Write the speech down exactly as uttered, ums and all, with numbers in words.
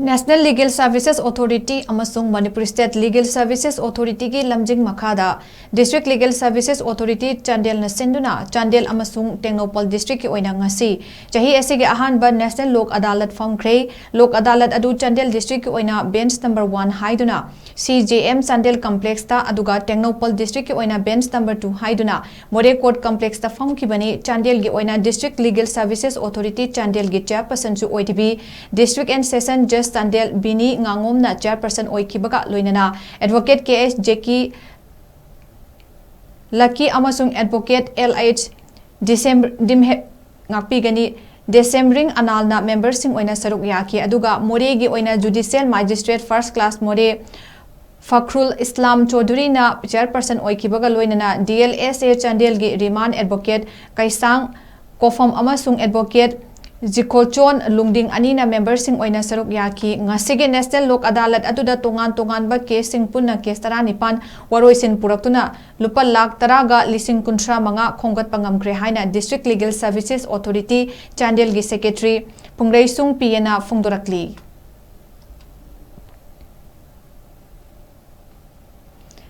National Legal Services Authority ꯑꯃꯁꯨꯡ Manipur State Legal Services Authority ꯒꯤ ꯂꯝꯖꯤꯡ ꯃꯈꯥꯗ District Legal Services Authority ꯆꯥꯟꯗꯦꯜꯅ ꯁꯤꯟꯗꯨꯅ ꯆꯥꯟꯗꯦꯜ ꯑꯃꯁꯨꯡ ꯇꯦꯡꯅꯧꯄꯜ district ꯀꯤ ꯑꯣꯏꯅ ꯉꯁꯤ ꯆꯍꯤ ꯑꯁꯤꯒꯤ ꯑꯍꯥꯟꯕ National ꯂꯣꯛ ꯑꯗꯥꯂꯠ ꯐꯝꯈ꯭ꯔꯦ꯫ ꯂꯣꯛ ꯑꯗꯥꯂꯠ ꯑꯗꯨ ꯆꯥꯟꯗꯦꯜ district ꯀꯤ ꯑꯣꯏꯅ bench number one ꯍꯥꯏꯗꯨꯅ C J M Chandel complex ꯇ, ꯑꯗꯨꯒ ꯇꯦꯡꯅꯧꯄꯜ district ꯀꯤ ꯑꯣꯏꯅ bench number two ꯍꯥꯏꯗꯨꯅ ꯃꯣꯔꯦ court complex ꯇ ꯐꯝꯈꯤꯕꯅꯤ꯫ ꯆꯥꯟꯗꯦꯜꯒꯤ ꯑꯣꯏꯅ District Legal Services Authority ꯆꯥꯟꯗꯦꯜꯒꯤ chairperson ꯁꯨ ꯑꯣꯏꯔꯤꯕꯤ District and Session Judge Chandel ꯕꯤꯅꯤ ꯉꯥꯉꯣꯝꯅ chairperson ꯑꯣꯏꯈꯤꯕꯒ ꯂꯣꯏꯅꯅ Advocate K S ꯖꯦꯀꯤ ꯂꯛꯀꯤ ꯑꯃꯁꯨꯡ Advocate L H ꯗꯤꯁꯦꯝ-, ꯗꯤꯝꯍꯦ-, ꯉꯥꯛꯄꯤꯒꯅꯤ, ꯗꯦꯁꯦꯝꯔꯤꯡ ꯑꯅꯥꯜꯅ member ꯁꯤꯡ ꯑꯣꯏꯅ ꯁꯔꯨꯛ ꯌꯥꯈꯤ꯫ ꯑꯗꯨꯒ ꯃꯣꯔꯦꯒꯤ ꯑꯣꯏꯅ Judicial Magistrate First Class ꯃꯣꯔꯦ ꯐꯈ꯭ꯔꯨꯜ ꯏꯁꯂꯥꯝ ꯆꯧꯙꯨꯔꯤꯅ chairperson ꯑꯣꯏꯈꯤꯕꯒ ꯂꯣꯏꯅꯅ D L S A ꯆꯥꯟꯗꯦꯜꯒꯤ remand advocate ꯀꯩꯁꯥꯡ ꯀꯣꯐꯝ ꯑꯃꯁꯨꯡ Advocate ꯖꯤꯈꯣꯆꯣꯟ ꯂꯨꯡꯗꯤꯡ ꯑꯅꯤꯅ member ꯁꯤꯡ ꯑꯣꯏꯅ ꯁꯔꯨꯛ ꯌꯥꯈꯤ꯫ ꯉꯁꯤꯒꯤ National ꯂꯣꯛ ꯑꯗꯥꯂꯠ ꯑꯗꯨꯗ ꯇꯣꯉꯥꯟ ꯇꯣꯉꯥꯟꯕ case ꯁꯤꯡ ꯄꯨꯟꯅ case ꯇꯔꯥꯅꯤꯄꯥꯟ ꯋꯥꯔꯣꯏꯁꯤꯟ ꯄꯨꯔꯛꯇꯨꯅ ꯂꯨꯄꯥ ꯂꯥꯈ ꯇꯔꯥꯒ ꯂꯤꯁꯤꯡ ꯀꯨꯟꯊ꯭ꯔꯥ ꯃꯉꯥ ꯈꯣꯝꯒꯠꯄ ꯉꯝꯈ꯭ꯔꯦ ꯍꯥꯏꯅ District Legal Services Authority ꯆꯥꯟꯗꯦꯜꯒꯤ secretary ꯄꯨꯡꯒ꯭ꯔꯩꯁꯨꯡ ꯄꯤꯌꯦꯅ ꯐꯣꯡꯗꯣꯔꯛꯂꯤ꯫